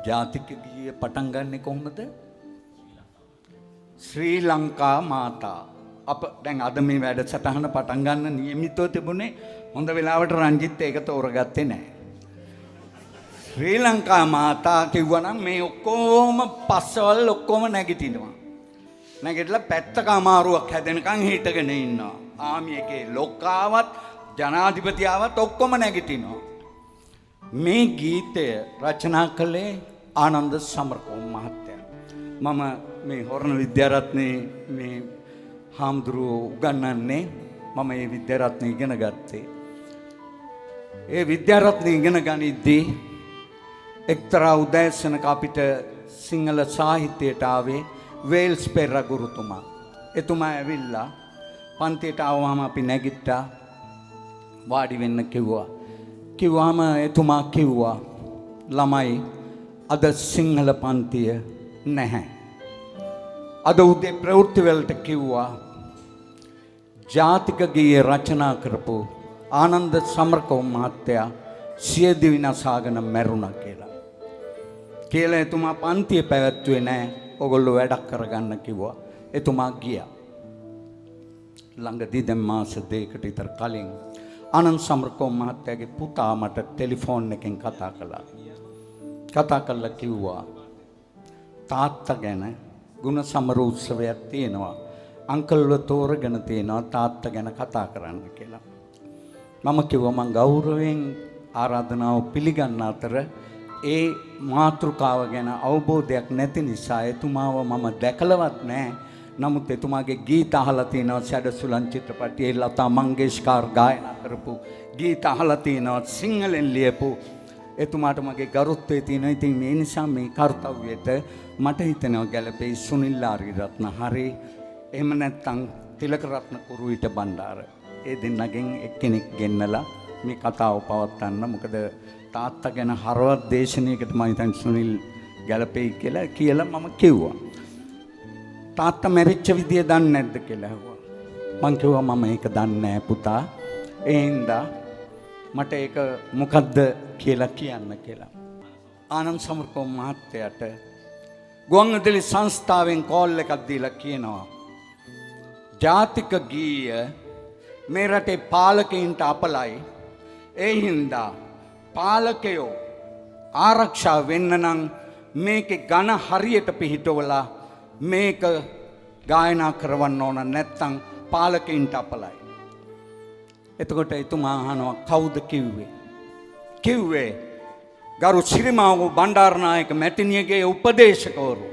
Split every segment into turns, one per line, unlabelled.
ජාතික ගීය පටන් ගන්නෙ කොහොමද? ශ්‍රී ලංකා මාතා. අප දැන් අද මේ වැඩසටහන පටන් ගන්න නියමිතව තිබුණේ හොඳ වෙලාවට රංජිත් ඒක තෝරගත්තේ නෑ. ශ්‍රී ලංකා මාතා කිව්වනම් මේ ඔක්කොම පස්සවල් ඔක්කොම නැගිටිනවා. නැගිටලා පැත්තක අමාරුවක් හැදෙනකන් හිටගෙන ඉන්නවා. ආමි එකේ ලොක්කාවත් ජනාධිපති ආවත් ඔක්කොම නැගිටිනවා. මේ ගීතය රචනා කළේ ආනන්ද සමරකෝන් මහත්තයා. මම මේ හොරණ විද්‍යාරත්නේ මේ හාමුදුරුවෝ උගන්වන්නේ. මම මේ විද්‍යාරත්න ඉගෙන ගත්තේ. ඒ විද්‍යාරත්න ඉගෙන ගනිද්දී එක්තරා උදෑසනක අපිට සිංහල සාහිත්‍යයට ආවේ වේල්ස් පෙරේරා ගුරුතුමා. එතුමා ඇවිල්ලා පන්තියට ආවම අපි නැගිට්ටා, වාඩි වෙන්න කිව්වා. කිව්වාම එතුමා කිව්වා, ළමයි අද සිංහල පන්තිය නැහැ. අද උදේ ප්‍රවෘත්ති වලට කිව්වා ජාතික ගීය රචනා කරපු ආනන්ද සමරකෝන් මහත්තයා සියදිවි නසාගෙන මැරුණා කියලා. කියලා එතුමා පන්තිය පැවැත්වුවේ නෑ. ඔගොල්ලෝ වැඩක් කරගන්න කිව්වා. එතුමා ගියා. ළඟදී දැන් මාස දෙකකට විතර කලින් ආනන්ද සමරකෝන් මහත්තයාගේ පුතා මට ටෙලිෆෝන් එකෙන් කතා කළා. කතා කරලා කිව්වා තාත්තා ගැන ගුණ සමර උත්සවයක් තියෙනවා. අංකල්ව තෝරගෙන තියෙනවා තාත්තා ගැන කතා කරන්න කියලා. මම කිව්වා මං ගෞරවයෙන් ආරාධනාව පිළිගන්න අතර ඒ මාතෘකාව ගැන අවබෝධයක් නැති නිසා එතුමාව මම දැකලවත් නෑ. නමුත් එතුමාගේ ගීත අහලා තියෙනවා. සැඩසුලන් චිත්‍රපටයේ ලතා මංගেশකර් ගායනා කරපු ගීත අහලා තියෙනවා. සිංහලෙන් ලියපු එතුමාට මගේ ගරුත්වය තියෙනවා. ඉතින් මේ නිසා මේ කර්තව්‍යයට මට හිතෙනවා ගැලපෙයි සුනිල් ආරියරත්න හරි එහෙම නැත්නම් තිලකරත්න කුරුවිට බණ්ඩාර. ඒ දෙන්නගෙන් එක්කෙනෙක් ගෙන්නලා මේ කතාව පවත්වන්න. මොකද තාත්තා ගැන හරවත් දේශනයකට මම හිතන්නේ සුනිල් ගැලපෙයි කියලා මම කිව්වා. තාත්තා මැරිච්ච විදිය දන්නේ නැද්ද කියලා ඇහුවා. මං කිව්වා මම ඒක දන්නේ නැහැ පුතා. ඒ හින්දා මට ඒක මොකද්ද කියලා කියන්න කියලා. ආනන්ද සමරකෝන් මහත්තයාට ගුවන්විදුලි සංස්ථාවෙන් කෝල් එකක් දීලා කියනවා ජාතික ගීය මේ රටේ පාලකයින්ට අපලයි. ඒ හින්දා පාලකයෝ ආරක්ෂා වෙන්න නම් මේකේ ඝන හරියට පිහිටවලා මේක ගායනා කරවන්න ඕන, නැත්තම් පාලකයින්ට අපලයි. එතකොට එතුමා අහනවා කවුද කිව්වේ? කිව්වේ ගරු සිරිමාවු බණ්ඩාරනායක මැතිණියගේ උපදේශකවරු.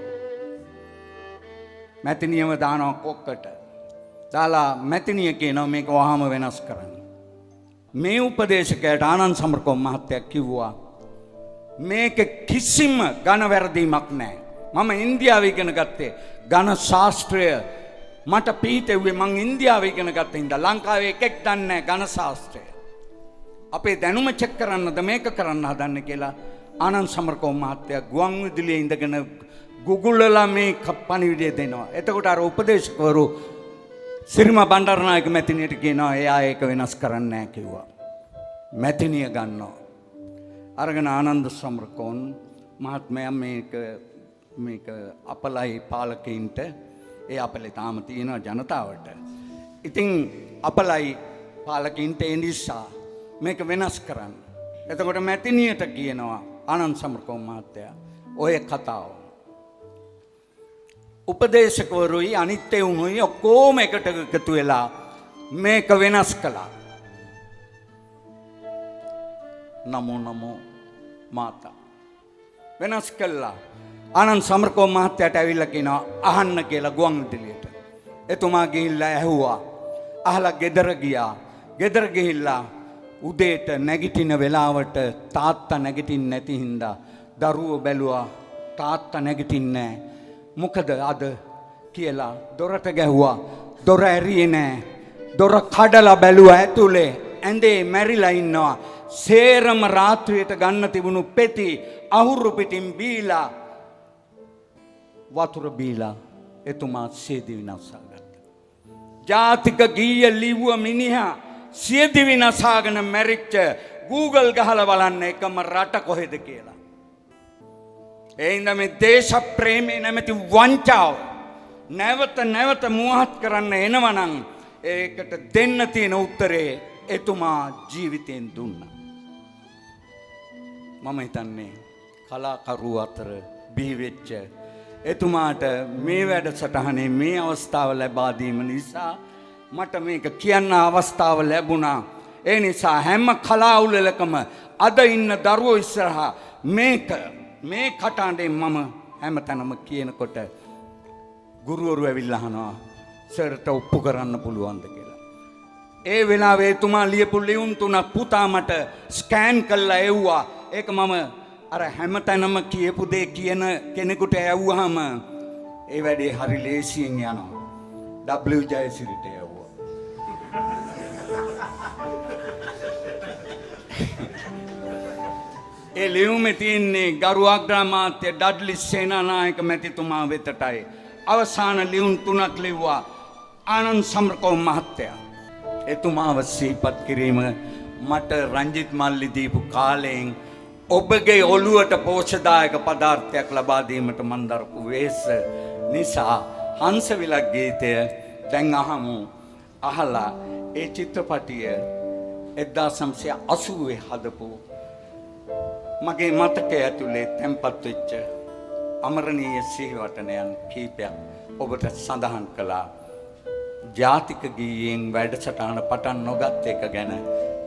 මැතිණියව දානවා කොක්කට. දාලා මැතිණිය කියනවා මේක වහාම වෙනස් කරන්න. මේ උපදේශකයාට ආනන්ද සමරකෝන් මහත්තයා කිව්වා මේක කිසිම ඝන වැරදීමක් නෑ. මම ඉන්දියාවේ ඉගෙන ගත්තේ ඝන ශාස්ත්‍රය. මට පීතෙව්වේ මං ඉන්දියාවේ ඉගෙන ගත්ත හින්දා. ලංකාවේ එකෙක් දන්නේ නෑ ඝන ශාස්ත්‍රය. අපේ දැනුම චෙක් කරන්නද මේක කරන්න හදන්නේ කියලා ආනන්ද සමරකෝන් මහත්තයා ගුවන් විදුලියේ ඉඳගෙන ගුගුලලා මේ පණිවිඩය දෙනවා. එතකොට අර උපදේශකවරු සිරිමා බණ්ඩාරනායක මැතිණියට කියනවා එයා ඒක වෙනස් කරන්නේ නෑ කිව්වා. මැතිණිය ගන්නවා. අරගෙන ආනන්ද සමරකෝන් මහත්මයා මේක අපලයි පාලකයින්ට. ඒ අපලේ තාම තියෙනවා ජනතාවට. ඉතින් අපලයි පාලකයින්ට ඒ නිසා මේක වෙනස් කරන්න. එතකොට මැතිණියට කියනවා ආනන්ද සමරකෝන් මහත්තයා ඔය කතාව. උපදේශකවරුයි අනිත් එවුනුයි ඔක්කොම එකට එකතු වෙලා මේක වෙනස් කළා. නමෝ නමෝ මාතා. වෙනස් කළා. ආනන්ද සමරකෝන් මහත්තයාට ඇවිල්ලා කියනවා අහන්න කියලා ගුවන් විදුලියට. එතුමා ගිහිල්ලා ඇහුවා. අහලා ගෙදර ගියා. ගෙදර ගිහිල්ලා උදේට නැගිටින වෙලාවට තාත්තා නැගිටින්නේ නැති හින්දා දරුවෝ බැලුවා තාත්තා නැගිටින්නේ නැහැ. මොකද අද කියලා දොරට ගැහුවා. දොර ඇරියේ නෑ. දොර කඩලා බැලුවා ඇතුලේ ඇඳේ මැරිලා ඉන්නවා. සේරම රාත්‍රියට ගන්න තිබුණු පෙති අහුරු පිටින් බීලා වතුර බීලා එතුමා සියදිවි නසා ගත්තා. ජාතික ගීය ලිව්ව මිනිහා සියදිවි නසාගෙන මැරිච්ච Google ගහලා බලන්න එකම රට කොහෙද කියලා. ඒ හින්දා මේ දේශ ප්‍රේමේ නැමැති වංචාව නැවත නැවත මුවහත් කරන්න එනවනම් ඒකට දෙන්න තියෙන උත්තරේ එතුමා ජීවිතයෙන් දුන්නා. මම හිතන්නේ කලාකරුවෝ අතර බිහි වෙච්ච එතුමාට මේ වැඩසටහනේ මේ අවස්ථාව ලැබා දීම නිසා මට මේක කියන්න අවස්ථාව ලැබුණා. ඒ නිසා හැම කලා උළෙලකම අද ඉන්න දරුවෝ ඉස්සරහා මේක මේ කටහඬෙන් මම හැමතැනම කියනකොට ගුරුවරු ඇවිල්ලා අහනවා සර්ට ඔප්පු කරන්න පුළුවන්ද කියලා. ඒ වෙලාවේ එතුමා ලියපු ලියුම් තුනක් පුතා මට ස්කෑන් කරලා එව්වා. ඒක මම අර හැමතැනම කියපු දේ කියන කෙනෙකුට ඇව්වහම ඒ වැඩේ හරි ලේසියෙන් යනවා. W ජයසිරිට ඇව්වා. ඒ ලියුමේ තියෙන්නේ ගරු අග්‍රාමාත්‍ය ඩඩ්ලි සේනානායක මැතිතුමා වෙතටයි. අවසාන ලියුම් තුනක් ලිව්වා ආනන්ද සමරකෝන් මහත්තයා. එතුමාව සිහිපත් කිරීම මට රංජිත් මල්ලි දීපු කාලයෙන් ඔබගේ ඔළුවට පෝෂදායක පදාර්ථයක් ලබා දීමට මන් දරපු වෙහෙස නිසා හංසවිලක් ගීතය දැන් අහමු. අහලා ඒ චිත්‍රපටිය 1980 හදපු මගේ මතකය ඇතුලේ තැන්පත් වෙච්ච අමරණීය සිහිවටනයන් කීපයක් ඔබට සඳහන් කළා. ජාතික ගීයෙන් වැඩසටහන පටන් නොගත් එක ගැන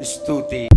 ස්තුතියි.